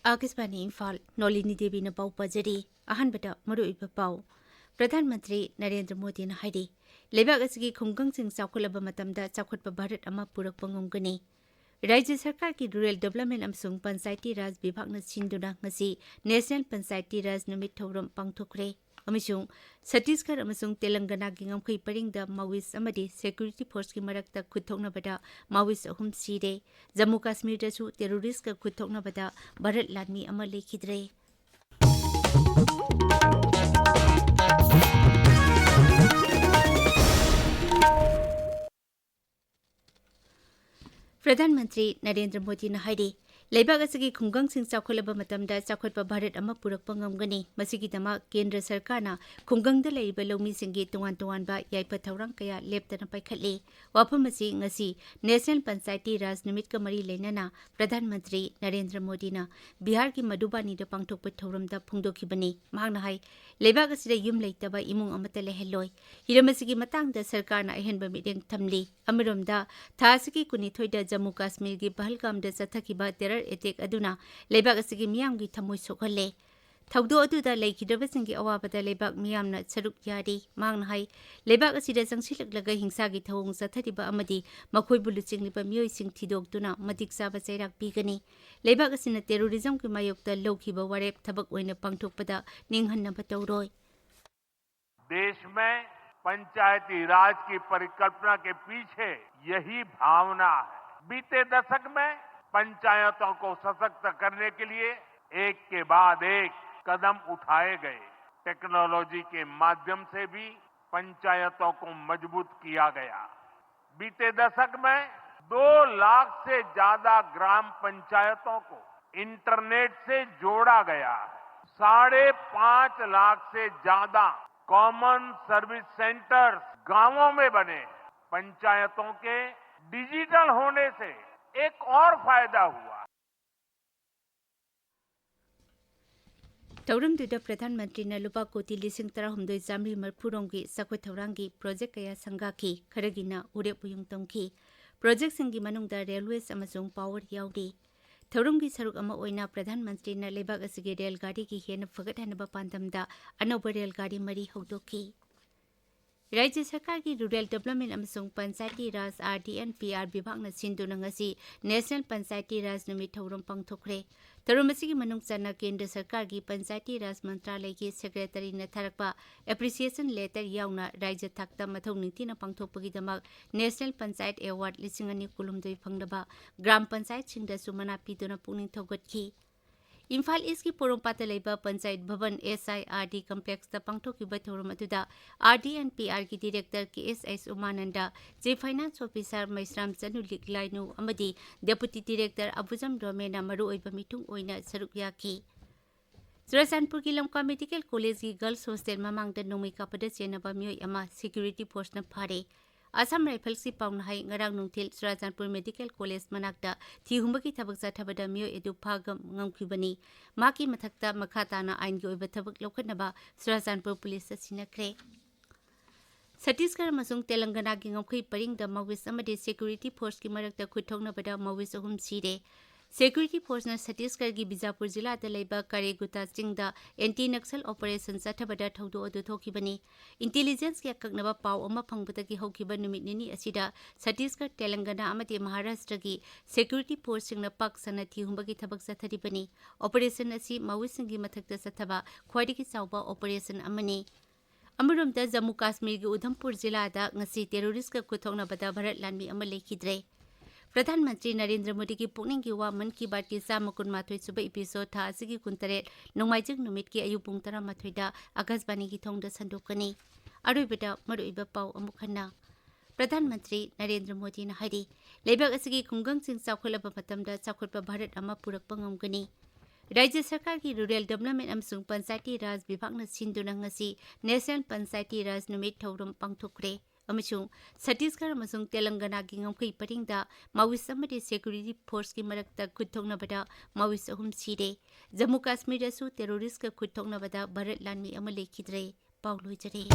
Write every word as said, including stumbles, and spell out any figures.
ꯑꯥꯀꯥꯁꯕꯥꯅꯤ ꯏꯝꯐꯥꯜ, ꯅꯣꯂꯤꯅꯤ ꯗꯦꯕꯤꯅ ꯄꯥꯎ ꯄꯥꯖꯔꯤ꯫ ꯑꯍꯥꯟꯕꯗ ꯃꯔꯨꯑꯣꯏꯕ ꯄꯥꯎ꯫ ꯄ꯭ꯔꯙꯥꯟ ꯃꯟꯇ꯭ꯔꯤ ꯅꯔꯦꯟꯗ꯭ꯔ ꯃꯣꯗꯤꯅ ꯍꯥꯏꯔꯤ, ꯂꯩꯕꯥꯛ ꯑꯁꯤꯒꯤ ꯈꯨꯡꯒꯪꯁꯤꯡ ꯆꯥꯎꯈꯠꯂꯕ ꯃꯇꯝꯗ ꯆꯥꯎꯈꯠꯄ ꯚꯥꯔꯠ ꯑꯃ ꯄꯨꯔꯛꯄ ꯉꯝꯒꯅꯤ꯫ ꯔꯥꯖ꯭ꯌ ꯁꯔꯀꯥꯔꯒꯤ ꯔꯨꯔꯦꯜ ꯗꯤꯕꯦꯂꯞꯃꯦꯟ ꯑꯃꯁꯨꯡ ꯄꯟꯆꯥꯌꯇꯤ ꯔꯥꯖ ꯕꯤꯚꯥꯒꯅ ꯁꯤꯟꯗꯨꯅ ꯉꯁꯤ ꯅꯦꯁꯅꯦꯜ ꯄꯟꯆꯥꯌꯇꯤ ꯔꯥꯖ ꯅꯨꯃꯤꯠ ꯊꯧꯔꯝ ꯄꯥꯡꯊꯣꯛꯈ꯭ꯔꯦ꯫ ꯑꯃꯁꯨꯡ ꯁꯠꯇꯤꯁꯒꯔ ꯑꯃꯁꯨꯡ ꯇꯦꯂꯪꯒꯅꯥꯒꯤ ꯉꯝꯈꯩ ꯄꯔꯤꯡꯗ ꯃꯥꯋꯤꯁ ꯑꯃꯗꯤ ꯁꯦꯀ꯭ꯌꯨꯔꯤꯇꯤ ꯐꯣꯔꯁꯀꯤ ꯃꯔꯛꯇ ꯈꯨꯠꯊꯣꯛꯅꯕꯗ ꯃꯥꯋꯤꯁ ꯑꯍꯨꯝ ꯁꯤꯔꯦ꯫ ꯖꯝꯃꯨ ꯀꯥꯁꯃꯤꯔꯗꯁꯨ ꯇꯦꯔꯣꯔꯤꯁꯀ ꯈꯨꯠꯊꯣꯛꯅꯕꯗ ꯚꯥꯔꯠ ꯂꯥꯟꯃꯤ ꯑꯃ ꯂꯩꯈꯤꯗ꯭ꯔꯦ꯫ ꯄ꯭ꯔꯙꯥꯟ ꯃꯟꯇ꯭ꯔꯤ ꯅꯔꯦꯟꯗ꯭ꯔ ꯃꯣꯗꯤꯅ ꯍꯥꯏꯔꯤ, ꯂꯩꯕꯥꯛ ꯑꯁꯤꯒꯤ ꯈꯨꯡꯒꯪꯁꯤꯡ ꯆꯥꯎꯈꯠꯂꯕ ꯃꯇꯝꯗ ꯆꯥꯎꯈꯠꯄ ꯚꯥꯔꯠ ꯑꯃ ꯄꯨꯔꯛꯄ ꯉꯝꯒꯅꯤ꯫ ꯃꯁꯤꯒꯤꯗꯃꯛ ꯀꯦꯟꯗ꯭ꯔ ꯁꯔꯀꯥꯔꯅ ꯈꯨꯡꯒꯪꯗ ꯂꯩꯔꯤꯕ ꯂꯧꯃꯤꯁꯤꯡꯒꯤ ꯇꯣꯉꯥꯟ ꯇꯣꯉꯥꯟꯕ ꯌꯥꯏꯐ ꯊꯧꯔꯥꯡ ꯀꯌꯥ ꯂꯦꯞꯇꯅ ꯄꯥꯏꯈꯠꯂꯤ꯫ ꯋꯥꯐꯝ ꯑꯁꯤ ꯉꯁꯤ ꯅꯦꯁꯅꯦꯜ ꯄꯟꯆꯥꯌꯇꯤ ꯔꯥꯖ ꯅꯨꯃꯤꯠꯀ ꯃꯔꯤ ꯂꯩꯅꯅ ꯄ꯭ꯔꯙꯥꯟ ꯃꯟꯇ꯭ꯔꯤ ꯅꯔꯦꯟꯗ꯭ꯔ ꯃꯣꯗꯤꯅ ꯕꯤꯍꯥꯔꯒꯤ ꯃꯙꯨꯕꯥꯅꯤꯗ ꯄꯥꯡꯊꯣꯛꯄ ꯊꯧꯔꯝꯗ ꯐꯣꯡꯗꯣꯛꯈꯤꯕꯅꯤ꯫ ꯃꯍꯥꯛꯅ ꯍꯥꯏ, ꯂꯩꯕꯥꯛ ꯑꯁꯤꯗ ꯌꯨꯝ ꯂꯩꯇꯕ ꯏꯃꯨꯡ ꯑꯃꯠꯇ ꯂꯩꯍꯜꯂꯣꯏ꯫ ꯍꯤꯔꯝ ꯑꯁꯤꯒꯤ ꯃꯇꯥꯡꯗ ꯁꯔꯀꯥꯔꯅ ꯑꯍꯦꯟꯕ ꯃꯤꯠꯌꯦꯡ ꯊꯝꯂꯤ꯫ ꯑꯃꯔꯣꯝꯗ, ꯊꯥ ꯑꯁꯤꯒꯤ ꯀꯨꯟꯅꯤꯊꯣꯏꯗ ꯖꯝꯃꯨ ꯀꯥꯁꯃꯤꯔꯒꯤ ꯄꯍꯜꯒꯥꯝꯗ ꯆꯠꯊꯈꯤꯕ ꯇꯦꯔꯔ ꯑꯦꯇꯦꯛ ꯑꯗꯨꯅ ꯂꯩꯕꯥꯛ ꯑꯁꯤꯒꯤ ꯃꯤꯌꯥꯝꯒꯤ ꯊꯃꯣꯏ ꯁꯣꯛꯍꯜꯂꯦ꯫ ꯊꯧꯗꯣꯛ ꯑꯗꯨꯗ ꯂꯩꯈꯤꯗ꯭ꯔꯕꯁꯤꯡꯒꯤ ꯑꯋꯥꯕꯗ ꯂꯩꯕꯥꯛ ꯃꯤꯌꯥꯝꯅ ꯁꯔꯨꯛ ꯌꯥꯔꯤ꯫ ꯃꯍꯥꯛꯅ ꯍꯥꯏ, ꯂꯩꯕꯥꯛ ꯑꯁꯤꯗ ꯆꯪꯁꯤꯜꯂꯛꯂꯒ ꯍꯤꯡꯁꯥꯒꯤ ꯊꯧꯑꯣꯡ ꯆꯠꯊꯔꯤꯕ ꯑꯃꯗꯤ ꯃꯈꯣꯏꯕꯨ ꯂꯨꯆꯤꯡꯂꯤꯕ ꯃꯤꯑꯣꯏꯁꯤꯡ ꯊꯤꯗꯣꯛꯇꯨꯅ ꯃꯇꯤꯛ ꯆꯥꯕ ꯆꯩꯔꯥꯛ ꯄꯤꯒꯅꯤ꯫ ꯂꯩꯕꯥꯛ ꯑꯁꯤꯅ ꯇꯦꯔꯣꯔꯤꯖꯝꯒꯤ ꯃꯥꯌꯣꯛꯇ ꯂꯧꯈꯤꯕ ꯋꯥꯔꯦꯞ ꯊꯕꯛ ꯑꯣꯏꯅ ꯄꯥꯡꯊꯣꯛꯄꯗ ꯅꯤꯡꯍꯟꯅꯕ ꯇꯧꯔꯣꯏ꯫ देश में पंचायती राज की परिकल्पना के पीछे यही भावना है। बीते दशक में पंचायतों को सशक्त करने के लिए एक के बाद एक कदम उठाए गए। टेक्नोलॉजी के माध्यम से भी पंचायतों को मजबूत किया गया। बीते दशक में दो लाख से ज्यादा ग्राम पंचायतों को इंटरनेट से जोड़ा गया है। साढ़े पांच लाख से ज्यादा कॉमन सर्विस सेंटर्स गांवों में बने। पंचायतों के डिजिटल होने से एक और फायदा हुआ। ꯊꯧꯔꯝꯗꯨꯗ ꯄ꯭ꯔꯙꯥꯟ ꯃꯟꯇ꯭ꯔꯤꯅ ꯂꯨꯄꯥ ꯀꯣꯇꯤ ꯂꯤꯁꯤꯡ ꯇꯔꯥꯍꯨꯝꯗꯣꯏ ꯆꯥꯃꯔꯤ ꯃꯔꯤꯐꯨ ꯔꯣꯝꯒꯤ ꯆꯥꯎꯈꯠ ꯊꯧꯔꯥꯡꯒꯤ ꯄ꯭ꯔꯣꯖꯦꯛ ꯀꯌꯥ ꯁꯪꯒꯥꯈꯤ, ꯈꯔꯒꯤꯅ ꯎꯔꯦꯞ ꯎꯌꯨꯡ ꯇꯝꯈꯤ꯫ ꯄ꯭ꯔꯣꯖꯦꯛꯁꯤꯡꯒꯤ ꯃꯅꯨꯡꯗ ꯔꯦꯜꯋꯦꯁ ꯑꯃꯁꯨꯡ ꯄꯥꯋꯔ ꯌꯥꯎꯔꯤ꯫ ꯊꯧꯔꯝꯒꯤ ꯁꯔꯨꯛ ꯑꯃ ꯑꯣꯏꯅ ꯄ꯭ꯔꯙꯥꯟ ꯃꯟꯇ꯭ꯔꯤꯅ ꯂꯩꯕꯥꯛ ꯑꯁꯤꯒꯤ ꯔꯦꯜ ꯒꯥꯔꯤꯒꯤ ꯍꯦꯟꯅ ꯐꯒꯠꯍꯟꯅꯕ ꯄꯥꯟꯗꯝꯗ ꯑꯅꯧꯕ ꯔꯦꯜ ꯒꯥꯔꯤ ꯃꯔꯤ ꯍꯧꯗꯣꯛꯈꯤ꯫ ꯔꯥꯖ꯭ꯌ ꯁꯔꯀꯥꯔꯒꯤ ꯔꯨꯔꯦꯜ ꯗꯤꯕ꯭ꯂꯞꯃꯦꯟ ꯑꯃꯁꯨꯡ ꯄꯟꯆꯥꯌꯇꯤ ꯔꯥꯖ, R D and P R, ꯕꯤꯚꯥꯒꯅ ꯁꯤꯟꯗꯨꯅ ꯉꯁꯤ ꯅꯦꯁꯅꯦꯜ ꯄꯟꯆꯥꯌꯇꯤ ꯔꯥꯖ ꯅꯨꯃꯤꯠ ꯊꯧꯔꯝ ꯄꯥꯡꯊꯣꯛꯈ꯭ꯔꯦ꯫ ꯊꯧꯔꯝ ꯑꯁꯤꯒꯤ ꯃꯅꯨꯡ ꯆꯟꯅ ꯀꯦꯟꯗ꯭ꯔ ꯁꯔꯀꯥꯔꯒꯤ ꯄꯟꯆꯥꯌꯇꯤ ꯔꯥꯖ ꯃꯟꯇ꯭ꯔꯥꯂꯌꯒꯤ ꯁꯦꯀ꯭ꯔꯦꯇꯔꯤꯅ ꯊꯥꯔꯛꯄ ꯑꯦꯄ꯭ꯔꯤꯁꯤꯌꯦꯁꯟ ꯂꯦꯇꯔ ꯌꯥꯎꯅ ꯔꯥꯖ꯭ꯌ ꯊꯥꯛꯇ ꯃꯊꯧ ꯅꯤꯡꯊꯤꯅ ꯄꯥꯡꯊꯣꯛꯄꯒꯤꯗꯃꯛ ꯅꯦꯁꯅꯦꯜ ꯄꯟꯆꯥꯌꯠ ꯑꯦꯋꯥꯔꯗ ꯂꯤꯁꯤꯡ ꯑꯅꯤ ꯀꯨꯟꯍꯨꯝꯗꯣꯏ ꯐꯪꯂꯕ ꯒ꯭ꯔꯥꯝ ꯄꯟꯆꯥꯌꯠꯁꯤꯡꯗꯁꯨ ꯃꯅꯥ ꯄꯤꯗꯨꯅ ꯄꯨꯛꯅꯤꯡ ꯊꯧꯒꯠꯈꯤ꯫ ꯏꯝꯐꯥꯜ ꯏꯁꯀꯤ ꯄꯣꯔꯣꯝꯄꯥꯠꯇ ꯂꯩꯕ panchayat ꯚꯕꯟ S I R D ꯀꯝꯄ꯭ꯂꯦꯛꯁꯇ ꯄꯥꯡꯊꯣꯛꯈꯤꯕ ꯊꯧꯔꯝ ꯑꯗꯨꯗ R D and P Rꯒꯤ director K S H Umananda, chief finance officer Meisram Chanu Liklainu ꯑꯃꯗꯤ ꯗꯦꯄꯨꯇꯤ ꯗꯤꯔꯦꯛꯇꯔ ꯑꯕꯨꯖꯝ ꯔꯣꯃꯦꯅ ꯃꯔꯨꯑꯣꯏꯕ ꯃꯤꯊꯨꯡ ꯑꯣꯏꯅ ꯁꯔꯨꯛ ꯌꯥꯈꯤ꯫ ꯆꯨꯔꯥꯆꯥꯟꯄꯨꯔꯒꯤ ꯂꯝꯀꯥ ꯃꯦꯗꯤꯀꯦꯜ ꯀꯣꯂꯦꯖꯀꯤ ꯒꯔꯜꯁ ꯍꯣꯁꯇꯦꯜ ꯃꯃꯥꯡꯗ ꯅꯣꯡꯃꯩ ꯀꯥꯞꯄꯗ ꯆꯦꯟꯅꯕ ꯃꯤꯑꯣꯏ ꯑꯃ ꯁꯦꯀ꯭ꯌꯨꯔꯤꯇꯤ ꯐꯣꯔꯁꯅ ꯐꯥꯔꯦ꯫ ꯑꯁꯥꯝ ꯔꯥꯏꯐꯜꯁꯀꯤ ꯄꯥꯎꯅ ꯍꯥꯏ, ꯉꯔꯥꯡ ꯅꯨꯡꯊꯤꯜ ꯆꯨꯔꯥꯆꯥꯟꯄꯨꯔ ꯃꯦꯗꯤꯀꯦꯜ ꯀꯣꯂꯦꯖ ꯃꯅꯥꯛꯇ ꯊꯤ ꯍꯨꯝꯕꯒꯤ ꯊꯕꯛ ꯆꯠꯊꯕꯗ ꯃꯤꯑꯣꯏ ꯑꯗꯨ ꯐꯥꯕ ꯉꯝꯈꯤꯕꯅꯤ꯫ ꯃꯍꯥꯛꯀꯤ ꯃꯊꯛꯇ ꯃꯈꯥ ꯇꯥꯅ ꯑꯥꯏꯟꯒꯤ ꯑꯣꯏꯕ ꯊꯕꯛ ꯂꯧꯈꯠꯅꯕ ꯆꯨꯔꯥꯆꯥꯟꯄꯨꯔ ꯄꯨꯂꯤꯁꯇ ꯁꯤꯟꯅꯈ꯭ꯔꯦ꯫ ꯁꯠꯇꯤꯁꯒꯔ ꯑꯃꯁꯨꯡ ꯇꯦꯂꯪꯒꯅꯥꯒꯤ ꯉꯝꯈꯩ ꯄꯔꯤꯡꯗ ꯃꯥꯋꯤꯁ ꯑꯃꯗꯤ ꯁꯦꯀ꯭ꯌꯨꯔꯤꯇꯤ ꯐꯣꯔꯁꯀꯤ ꯃꯔꯛꯇ ꯈꯨꯠꯊꯣꯛꯅꯕꯗ ꯃꯥꯋꯤꯁ ꯑꯍꯨꯝ ꯁꯤꯔꯦ꯫ ꯁꯦꯀ꯭ꯌꯨꯔꯤꯇꯤ ꯐꯣꯔꯁꯅ ꯁꯠꯇꯤꯁꯒꯔꯒꯤ ꯕꯤꯖꯥꯄꯨꯔ ꯖꯤꯂꯥꯗ ꯂꯩꯕ ꯀꯥꯔꯦꯒꯨꯇꯥ ꯆꯤꯡꯗ ꯑꯦꯟꯇꯤ ꯅꯛꯁꯜ ꯑꯣꯄꯔꯦꯁꯟ ꯆꯠꯊꯕꯗ ꯊꯧꯗꯣꯛ ꯑꯗꯨ ꯊꯣꯛꯈꯤꯕꯅꯤ꯫ ꯏꯟꯇꯦꯂꯤꯖꯦꯟꯁꯀꯤ ꯑꯀꯛꯅꯕ ꯄꯥꯎ ꯑꯃ ꯐꯪꯕꯗꯒꯤ ꯍꯧꯈꯤꯕ ꯅꯨꯃꯤꯠ ꯅꯤꯅꯤ ꯑꯁꯤꯗ ꯁꯠꯇꯤꯁꯒꯔ, ꯇꯦꯂꯪꯒꯅꯥ ꯑꯃꯗꯤ ꯃꯍꯥꯔꯥꯁꯇ꯭ꯔꯒꯤ ꯁꯦꯀ꯭ꯌꯨꯔꯤꯇꯤ ꯐꯣꯔꯁꯁꯤꯡꯅ ꯄꯥꯛ ꯁꯟꯅ ꯊꯤ ꯍꯨꯝꯕꯒꯤ ꯊꯕꯛ ꯆꯠꯊꯔꯤꯕꯅꯤ꯫ ꯑꯣꯄꯔꯦꯁꯟ ꯑꯁꯤ ꯃꯥꯋꯤꯁꯁꯤꯡꯒꯤ ꯃꯊꯛꯇ ꯆꯠꯊꯕ ꯈ꯭ꯋꯥꯏꯗꯒꯤ ꯆꯥꯎꯕ ꯑꯣꯄꯔꯦꯁꯟ ꯑꯃꯅꯤ꯫ ꯑꯃꯔꯣꯝꯗ, ꯖꯝꯃꯨ ꯀꯥꯁꯃꯤꯔꯒꯤ ꯎꯙꯝꯄꯨꯔ ꯖꯤꯂꯥꯗ ꯉꯁꯤ ꯇꯦꯔꯣꯔꯤꯁꯀ ꯈꯨꯠꯊꯣꯛꯅꯕꯗ ꯚꯥꯔꯠ ꯂꯥꯟꯃꯤ ꯑꯃ ꯂꯩꯈꯤꯗ꯭ꯔꯦ꯫ ꯄ꯭ꯔꯙꯥꯟ ꯃꯟꯇ꯭ꯔꯤ ꯅꯔꯦꯟꯗ꯭ꯔ ꯃꯣꯗꯤꯒꯤ ꯄꯨꯛꯅꯤꯡꯒꯤ ꯋꯥ ꯃꯟ ꯀꯤ ꯕꯥꯠꯀꯤ ꯆꯥꯝꯃ ꯀꯨꯟꯃꯥꯊꯣꯏ ꯁꯨꯕ ꯏꯄꯤꯁꯣꯗ ꯊꯥ ꯑꯁꯤꯒꯤ ꯀꯨꯟꯇꯔꯦꯠ, ꯅꯣꯡꯃꯥꯏꯖꯤꯡ ꯅꯨꯃꯤꯠꯀꯤ ꯑꯌꯨꯛ ꯄꯨꯡ ꯇꯔꯥꯃꯥꯊꯣꯏꯗ ꯑꯀꯥꯁꯕꯥꯅꯤꯒꯤ ꯊꯣꯡꯗ ꯁꯟꯗꯣꯛꯀꯅꯤ꯫ ꯑꯔꯣꯏꯕꯗ ꯃꯔꯨꯑꯣꯏꯕ ꯄꯥꯎ ꯑꯃꯨꯛ ꯍꯟꯅ꯫ ꯄ꯭ꯔꯙꯥꯟ ꯃꯟꯇ꯭ꯔꯤ ꯅꯔꯦꯟꯗ꯭ꯔ ꯃꯣꯗꯤꯅ ꯍꯥꯏꯔꯤ, ꯂꯩꯕꯥꯛ ꯑꯁꯤꯒꯤ ꯈꯨꯡꯒꯪꯁꯤꯡ ꯆꯥꯎꯈꯠꯂꯕ ꯃꯇꯝꯗ ꯆꯥꯎꯈꯠꯄ ꯚꯥꯔꯠ ꯑꯃ ꯄꯨꯔꯛꯄ ꯉꯝꯒꯅꯤ꯫ ꯔꯥꯖ꯭ꯌ ꯁꯔꯀꯥꯔꯒꯤ ꯔꯨꯔꯦꯜ ꯗꯦꯕꯂꯞꯃꯦꯟ ꯑꯃꯁꯨꯡ ꯄꯟꯆꯥꯌꯇꯤ ꯔꯥꯖ ꯕꯤꯚꯥꯒꯅ ꯁꯤꯟꯗꯨꯅ ꯉꯁꯤ ꯅꯦꯁꯅꯦꯜ ꯄꯟꯆꯥꯌꯇꯤ ꯔꯥꯖ ꯅꯨꯃꯤꯠ ꯊꯧꯔꯝ ꯄꯥꯡꯊꯣꯛꯈ꯭ꯔꯦ ꯑꯃꯁꯨꯡ ꯁꯠꯇꯤꯁꯒꯔ ꯑꯃꯁꯨꯡ ꯇꯦꯂꯪꯒꯅꯥꯒꯤ ꯉꯝꯈꯩ ꯄꯔꯤꯡꯗ ꯃꯥꯋꯤꯁ ꯑꯃꯗꯤ ꯁꯦꯀ꯭ꯌꯨꯔꯤꯇꯤ ꯐꯣꯔꯁꯀꯤ ꯃꯔꯛꯇ ꯈꯨꯠꯊꯣꯛꯅꯕꯗ ꯃꯥꯋꯤꯁ ꯑꯍꯨꯝ ꯁꯤꯔꯦ꯫ ꯖꯝꯃꯨ ꯀꯥꯁꯃꯤꯔꯗꯁꯨ ꯇꯦꯔꯣꯔꯤꯁꯀ ꯈꯨꯠꯊꯣꯛꯅꯕꯗ ꯚꯥꯔꯠ ꯂꯥꯟꯃꯤ ꯑꯃ ꯂꯩꯈꯤꯗ꯭ꯔꯦ꯫ ꯄꯥꯎ ꯂꯣꯏꯖꯔꯦ꯫